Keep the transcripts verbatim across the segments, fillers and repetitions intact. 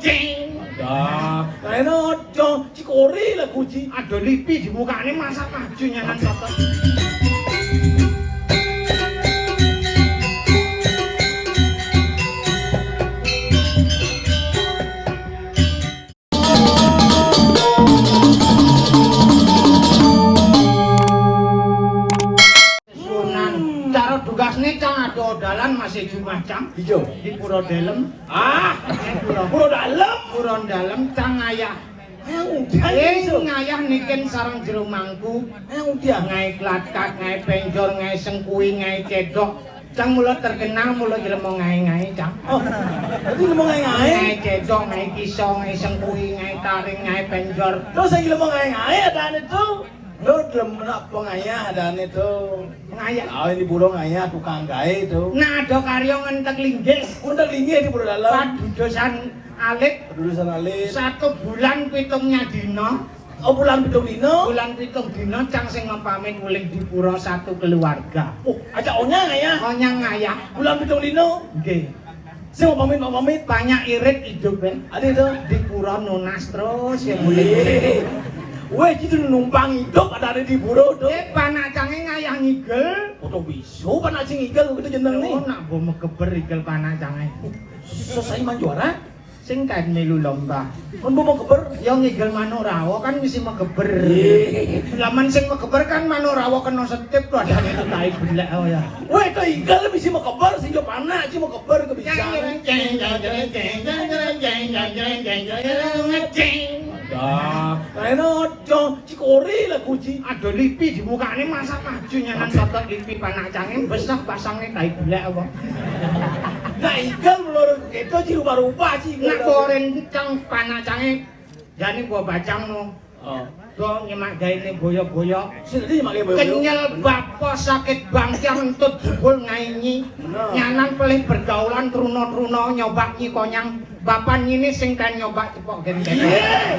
Cing. Dah. Lain aja, cikori lagu ji. Ada lipi di mukane, masak maju nyanan soto. Sunan. Cara dugasne cang ada dalan masih Jumah cang. Ijo. Di Pura Dalem. Ah, Pura. Pura Dalem. Pura Dalem cang ngayah. Yang udah Ing iso. Ngayah niken sareng jero mangku. Yang udah. Ngae klatkat, ngae penjor, ngae sengkui, ngae cedok. Cang mula terkenal mula jelema ngae-ngae, cang. Oh, jadi jelema ngae-ngae? Ngae cedok, ngae kiso, ngae sengkui, ngae taring, ngae penjor. Terus yang jelema ngae-ngae ada ane tuh? Lo jelema nak pengayah ada ane tuh. Ngayah. Ah, ini burung ngayah tukang gawe tuh. Nah, ada karya ngentek linggih. Ngentek linggih di Pura Dalem. Padudosan alit. Padudosan alit. Satu bulan pitungnya dina. Oh, bulan pitung dina? Bulan pitung dina cang sing mapamit mulih di pura satu keluarga. Oh, aja onyang ya? Onyang ngayah. Bulan pitung dina? Nggih. Sing mapamit, mapamit. Banyak irit hidup ya. Ada itu? Di pura nunas terus ya mulih. Weh, gitu numpang hidup ada, ada di pura tuh. Eh, panak cange ngayah ngigel. Foto bisu, panak sing ngigel gitu jeneng nih. Oh, nak bo megeber igel panak cange. Selesai manjuara? Sing kan melu lomba. Kon mbok megeber? Ya ngigel manuk rawa kan mesti megeber. Lamun sing megeber kan manuk rawa kena setip to adane to tai belek oh ya. Weh, to igel mesti megeber, sing yo panak sing megeber kebiasaan. Dah. Lain aja, cikori lagu ji. Ada lipi di mukane masak maju nyanan soto lipi panak cange besah pasange tai belek apa. Nah, igel menurut kita ji rupa-rupa ji. Nak koren cang panak cange jani gua bacang no. Oh. Do nyemak gaene boyok-boyok. Sing di mak boyok. Kenyel bapo sakit bangkiang entut jebul ngainyi. Bener. Nyanan pelih pergaulan truna-truna nyobak nyi konyang. Bapan nyini sing kan nyobak cepok genteng. Iya.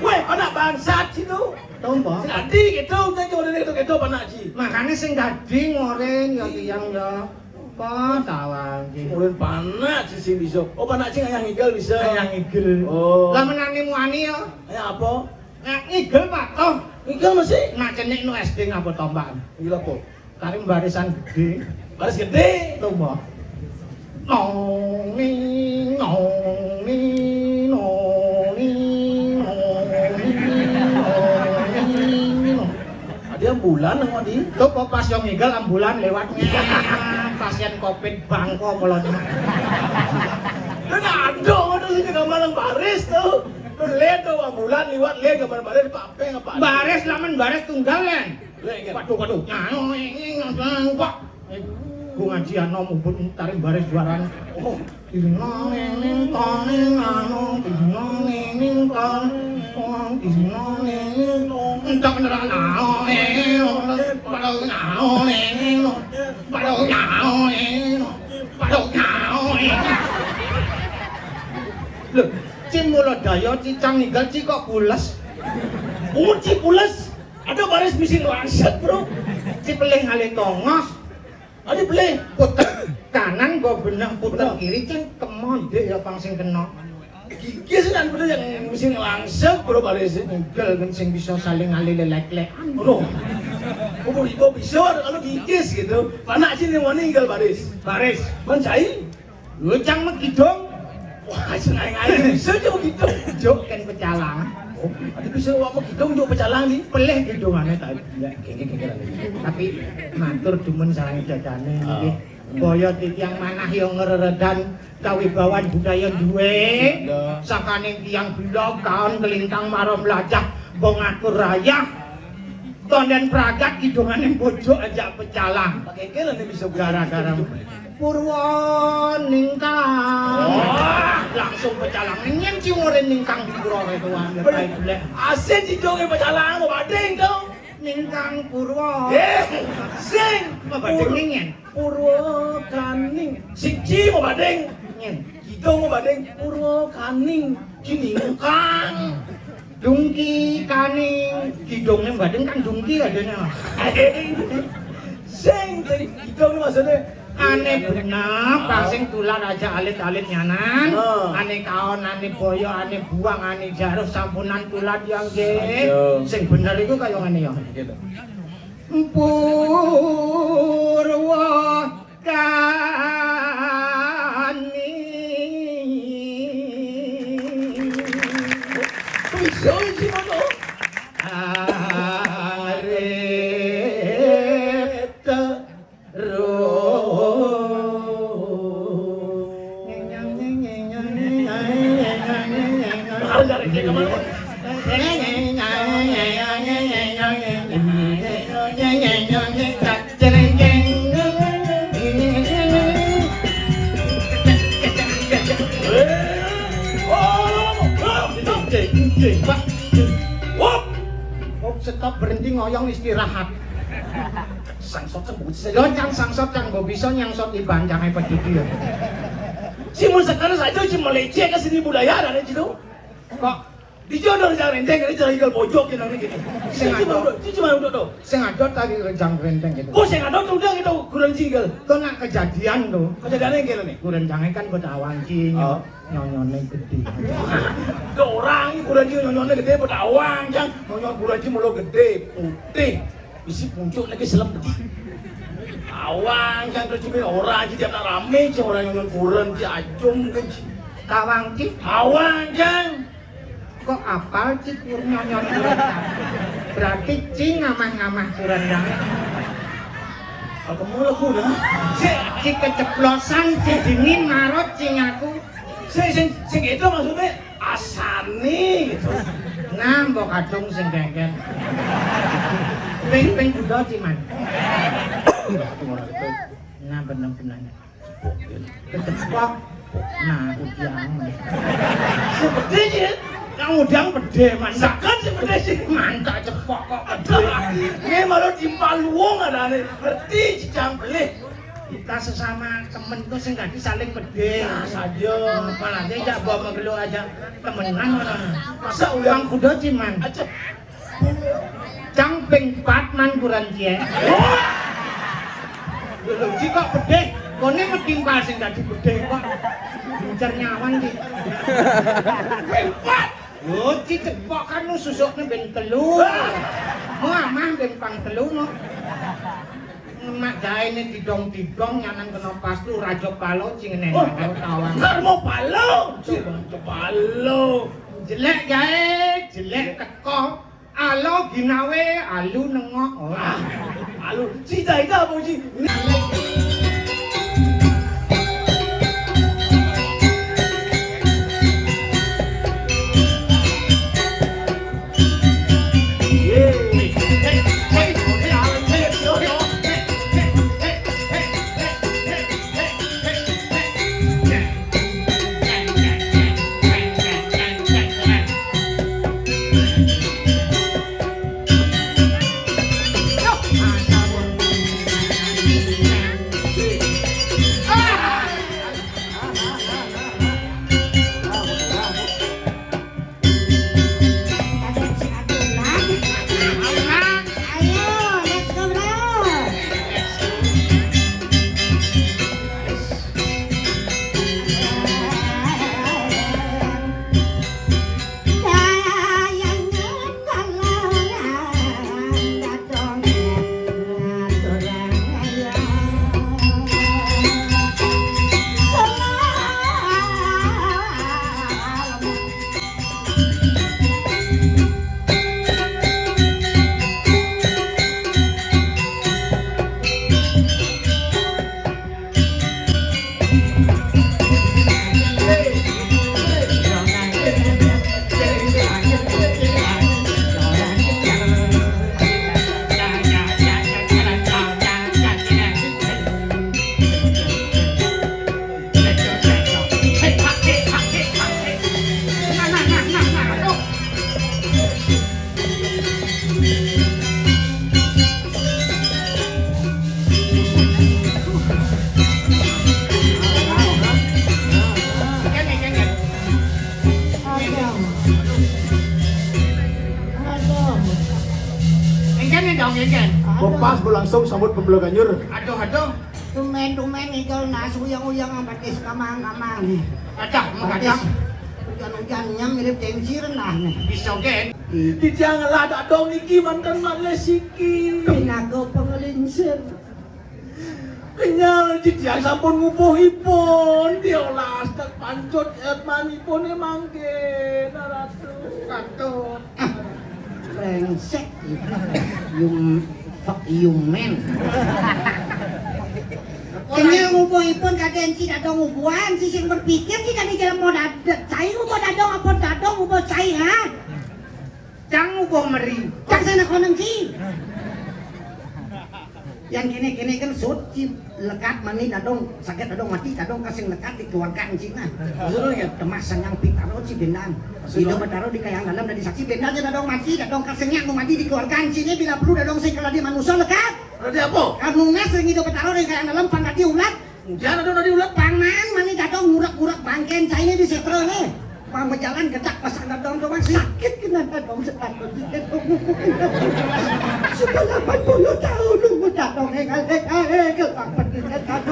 Weh, anak bangsat situ. Tombo. Sing adi gitu, kan cuma gitu gitu panak ji. Makane sing dadi ngoren ya tiyang ya. Apa tawang ki? Ulun panak sih sing bisa. Oh, panak sing ayah ngigel bisa. Ayah ngigel. Oh. Lah menane muani ya? Ayah apa? Nah, ngigel patuh. Ngigel masih? Nah, cenik nu S D ngapa tombak? Ngigel apa? Kari barisan gede. Baris gede. Tombo. Noni, noni, noni, noni, noni. Ada ambulan nang di? Tuh kok pas yang ngigel ambulan lewatnya. Pasien covid bangko kalau. Kan ada ada sing gambar nang baris tuh. Tuh lihat tuh ambulan lewat lihat gambar baris apa apa? Baris lamun baris tunggal, Len. Lek, kan? Waduh, waduh. Nyano ini ngapa? Bunga jiano mubut tarik baris juaran. Oh. Dina ngene tone nganu, dina ngene tone wong, dina ngene tone. Entek nerang naone, padha naone, padha naone, padha naone. Lho, ci mula daya, ci cang ninggal, ci kok pules? Umur ci pules? Ada baris misi langsat, bro. Ci pelih ngalih tongos. Ada pelih. Puter kanan, gua benang puter kiri, cing kemon, dek ya pang sing kena. Gigi sih kan bener yang misi langsat, bro, baris. Ngigel kan sing bisa saling ngalih lelek-lekan. Bro, umur ibu bisa, kalau gigis gitu. Panak sih yang wani ngigel baris. Baris. Mencai? Lu cang megidong. Wah, sengaja aja bisa aja megidong. Jok kan pecalang. Oh, ada bisa wak megidong jok pecalang nih. Pelih gidongane tak. Enggak, gege gege. Tapi matur dumun sareng dadane nggih. Boyo titiang manah ya ngreredan kawibawan budaya duwe. Sakaning tiang bilog kaon kelintang marom lajah bong atur rayah. Tonden pragat kidungane bojo ajak pecalang. Pakai kelen bisa gara-gara Purwa ningkang. Wah, langsung pecalang. Nyen ci ngore ningkang di pura itu, wah, baik, blek. Asin ci jonge pecalang, mau bading dong. Ningkang Purwa. Eh, sing. Mau bading nyen? Purwa kaning. Sing ci mau bading. Nyen. Kidung mau bading. Purwa kaning. Ci ningkang. Dungki kaning. Kidungnya bading kan dungki adanya. Sing, jadi kidung maksudnya. Ane bener, pas sing tular aja alit-alit nyanan. Heeh. Ane kaon, ane boyo, ane buang, ane jaruh sampunan tular ya nggih. Aduh. Sing bener iku kaya ngene ya. Gitu. Purwakani. Bisa sih, Mas. Arep Wop, stop, berhenti ngoyong, istirahat. Sangsot sing mbok sing. Lho, cang sangsot, cang mbok bisa nyangsot iban, cang hebat iki ya. Si mun sekarang saja si meleceh ke seni budaya ada di situ. Kok di jodoh jang rendeng, ini jang igal pojok yang ini. Sing Cici ada. Mau, Cici mau duduk tuh. Sing ada tadi rejang rendeng gitu. Oh, sing ada tuh udah gitu, kurang jinggal. Kok nak kejadian tuh? Kejadiannya gini nih. Kurang jangan kan buat awang ki, Oh. Nyonyone gede. Ada orang ini kurang jinggal nyonyone gede, buat awang, jang. Nyonyon kurang jinggal malah gede, putih. Isi puncuk lagi selem gede. Awang, jang, terus juga orang aja tiap nak rame, jang orang nyonyon kurang, jang, ajung, kan, jang. Tawang ki? Awang, jang. Kok apal, Cik, nyonyon? Berarti Cing ngamah-ngamah kurang, ya. Aku mau lagu dah. Cik, Cik keceplosan, Cik dingin, marot, Cing aku. Sing, sing, sing itu maksudnya asane gitu. Nah, mbok kadung sing kengken. Ping, ping kuda, Ciman. Nah, bener-bener. Kecepok. Nah, udiang. Sing gede sih. Yang udiang gede, man. Sakan sing gede sih. Mantak cepok kok gede. Ini malah timpal luwung ada nih. Ngerti, jijang beli. Kita sesama temen tuh sing dadi saling gede. Nah, saja. Apalagi jak bawa mengelo aja temenan orang. Masa ulang kuda, Ciman? Aja. Cang ping pat man kuran cie. Wah! Lho, lho, Ji kok bedeh? Kone metimpal sing dadi bedeh kok. Incer nyawan, Ji. Ping pat. Lho, Ji cepok kan lu susukne ben telu. Wah! Mau amah ben pang telu, no. Mak jaene didong-didong nyanan kena pas lu raja palo, Ji ngene. Oh, tawang. Karma palo, Ji. Raja palo. Jelek jae, jelek teko. Alo ginawe, alu nengok. Oh. Ah, alu. Cita itu apa, Ji? Engken dong, engken. Kok pas berlangsung sambut pembela ganjur. Aduh, aduh. Dumen ngidul nah, suyang-uyang, batis kamang-kamang. Adah, mengkadah. Batis. Ujan-ujan nyem mirip tengsiren lah nih. Bisa, Gen. Di tiang lah dadong niki manten malih siki. Pinaga pangelingsir. Kenyal di tiang sampun ngubuh ipun, diolas tak pancut, eh, man ipun mangke, nah, Ratu. Ratu. Brengsek. You, fuck you, man. Kene ngubuh ipun kaden ci dadong ngubuhan, ci sing berpikir ci kami jalan mau dadong. Cai ngubuh dadong apa dadong ngubuh cai, ha? Cang ngubuh meri. Cang sana koneng ci. Yang kene-kene kan sut ci lekat mani dadong, sakit dadong mati, dadong kasing lekat di keluarga ci nah. Maksudnya ya, temas sanyang pitaro ci bendang. Maksudnya? Ida Betaro di kayang dalam dari saksi bendang aja dadong mati, dadong kasing nyak mati di keluarga ci ini bila perlu dadong sing keladi manusia lekat. Berarti apa? Kamu ngas sing Ida Betaro di kayang dalam pangkat di ulat. Kemudian ada tadi ulat. Pangan mani dadong ngurak-ngurak bangken cai ini di setra nih. Mau berjalan gedak pasang dadong doang sakit kena dadong setakut. Sudah delapan puluh tahun nunggu dadong, eh, eh, eh, eh, eh, eh,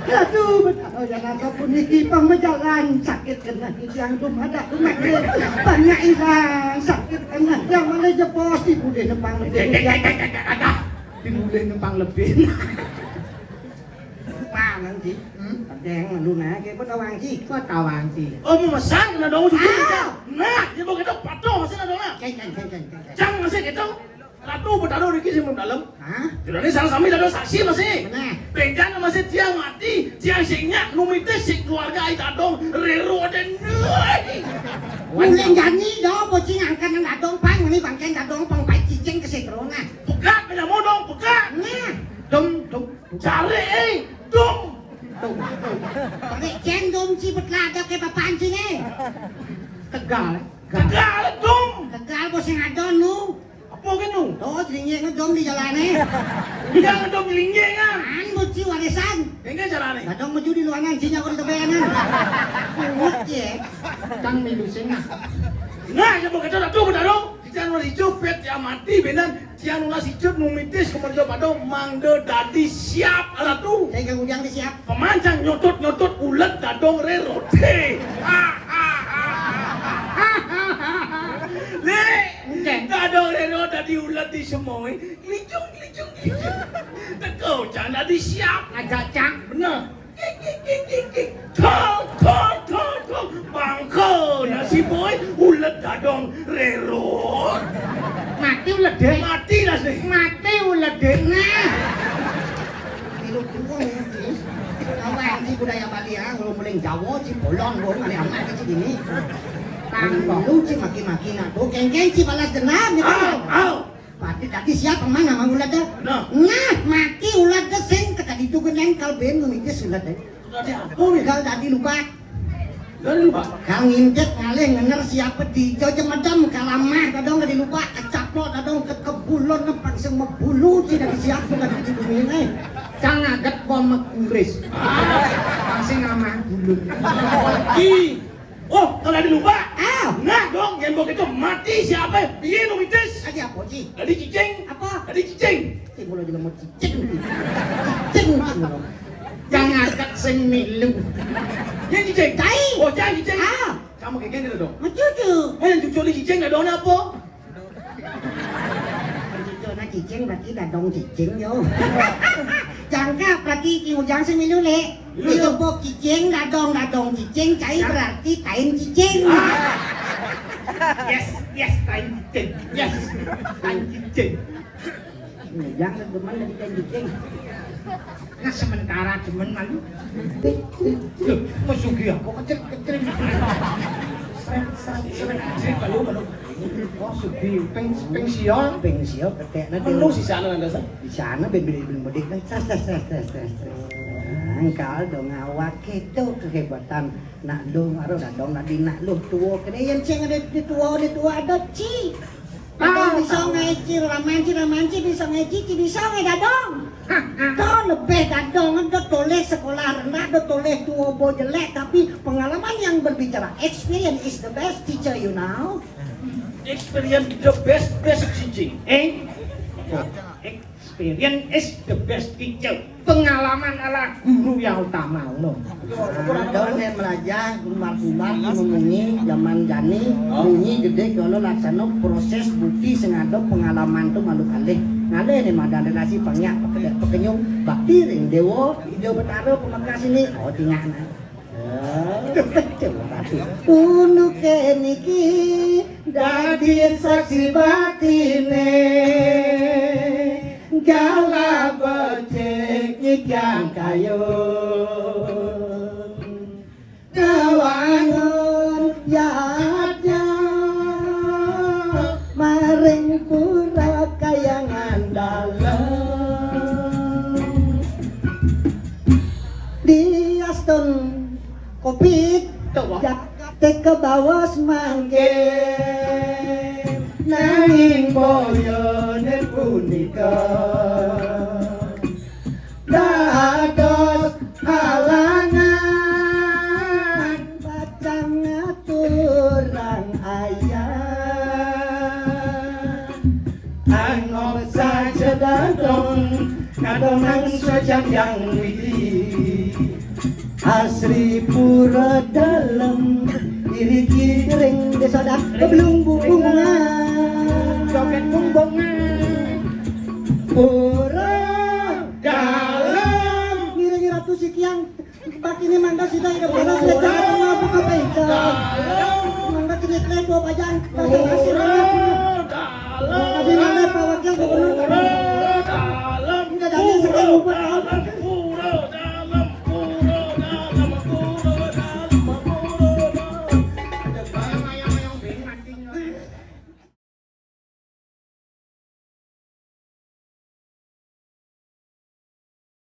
Aduh, betapa ya nangka puniki pamajalan sakit kena yang tumadak tumadak banyak hilang sakit kena yang mana jepos di budih nempang lebih. Di budih nempang lebih. Pangan ci. Hmm? Pedeng lu nah, kayak pun awang ci. Kok tawang ci? Oh, memesan kena dong. Ah! Nah, dia mau kita patuh masih kena dong nah. Ceng, ceng, ceng, ceng, ceng, ceng. Cang masih gitu. Ratu Betaro niki sing dalem. Hah? Jurane sareng sami dados saksi masih. Bener. Benjang masih tiang mati, tiang sing nyak numitis sing keluarga ai dadong rero den. Mulai jani do bocing angkat nang dadong pang muni bangken dadong pang pai cicing ke setrona. Pegat punya modong, pegat. Nah. Dum, dum. Cari, eh, dum. Dum, dum. Pakai cendom ci betladak ke papan sini. Tegal. Tegal, dum. Tegal bos yang ada nu. Apa kenu? Tuh, jlingging ngedom di jalane. Iya, ngedom jlingging, ah. An bocil warisan. Enggak carane. Dadong meju di luanan, cinya kok di tebeanan. Pungut ya. Kang milu sing, ah. Nah, ya mau kata Ratu Betaro. Cican wis ijo pet ya mati benan. Cian ulas ijo numitis kemerjo padong mangde dadi siap Ratu. Saya gak ngundang di siap. Pemancang nyotut-nyotut ulet dadong rerote. Lek, dadong rero dadi ulet di semoy. Klicung, klicung, klicung. Teko, jangan dadi siap. Ngajak cang. Bener. Kik, kik, kik, kik, kik. Tol, tol, tol, tol. Bangko, nasi boy, ulet dadong rero. Mati ulet deh. Mati lah sih. Mati ulet deh. Nah. Ilu tuwung, ci. Awak ci budaya Bali, ah, kalau paling Jawa, ci bolon, wong, kali anak, ci gini. Tangkong. Lu, ci maki-maki, nak, tuh, kengkeng, ci balas dendam, gitu. Au, au. Pati tadi siap, emang nama ulat, dah? Nah. Nah, maki ulat, dah, sing, kata itu, geneng, kal ben, numitis ulat, dah. Tadi apa, nih? Kal tadi lupa. Dari lupa. Kang ngintip ngalih ngener siapa di jo jemedem kalamah dadong di lupa kecaplok dadong ke kebulon nepang sing mebulu ci dari siapa dari di bumi ini. Kang aget bom mekuris. Pang sing amah bulun. Ih. Oh, kalau ada lupa. Ah. Nah, dong, yang begitu mati siapa? Piye numitis? Tadi apa, Ci? Tadi cicing. Apa? Tadi cicing. Cing, kalau jelema cicing. Cicing, cing, kalau. Cang aget sing milu. Yang cicing? Cai. Oh, cang cicing. Ah. Kamu kayak gini dong. Mecucu. Oh, yang cucu di cicing dadong apa? Mecucu na cicing berarti dadong cicing, yo. Jangka berarti Ki Ujang sing milu, Lek. Milu. Itu po cicing, dadong, dadong cicing, cai berarti tain cicing. Ah. Yes, yes, tain cicing. Yes, tain cicing. Jangan demen lagi kan cicing. Nah, sementara demen malu. Loh, mau sugih apa kecil-kecil? Seret, seret, seret. Seret, malu, malu. Oh, sugih. Peng, peng sia. Peng sia, ketek, nah, menu di sana, ada, San? Di sana, ben, ben, ben, mudik, nah, ses, ses, ses, ses, ses, ses. Nah, engkal dong awak itu kehebatan. Nak dong, aro dadong, tadi nak lu tua. Kena yang ceng ada di tua, di tua ada, Ci. Dadong bisa ngeci, ramanci, ramanci bisa ngeci, ci bisa nge dadong. To lebih dadong, do toleh sekolah rendah, do toleh tua bo jelek, tapi pengalaman yang berbicara, experience is the best teacher, you know. Experience the best, best teacher. Experience is the best teacher. Pengalaman adalah guru yang utama, ngono. Nah, dong yang melajah, gumar-gumar, memunyi, zaman jani, munyi gede, kalau laksana proses bukti sing ada pengalaman tu malu kalih. Ngalih ni madan relasi pangyak, pekedek, pekenyung, bakti ring dewa, Ida Betara pemekas ini, oh, tingak nah. Unuke niki dadi saksi batine, galah becik nyidang kayu. Nawangun yadnya maring pura kayangan dalem. Diastun kopit jagate kebawas mangke, nanging boyone punika dados halangan pacang ngaturang ayah. Angop saja dadong, kadongang sojang yang widi. Asri pura dalem, iriki ring desa dak kebelung bubungan. Joget bumbungan. Pura dalem. Ngiring ratu sikiang. Bakti ini mangga sida ida pada sida jagat tengah buka pencet. Mangga kini kalian bawa pajang. Kasih kasih mangga. Tapi mangga Pak Wakil Gubernur. Tidak ada yang sekarang lupa.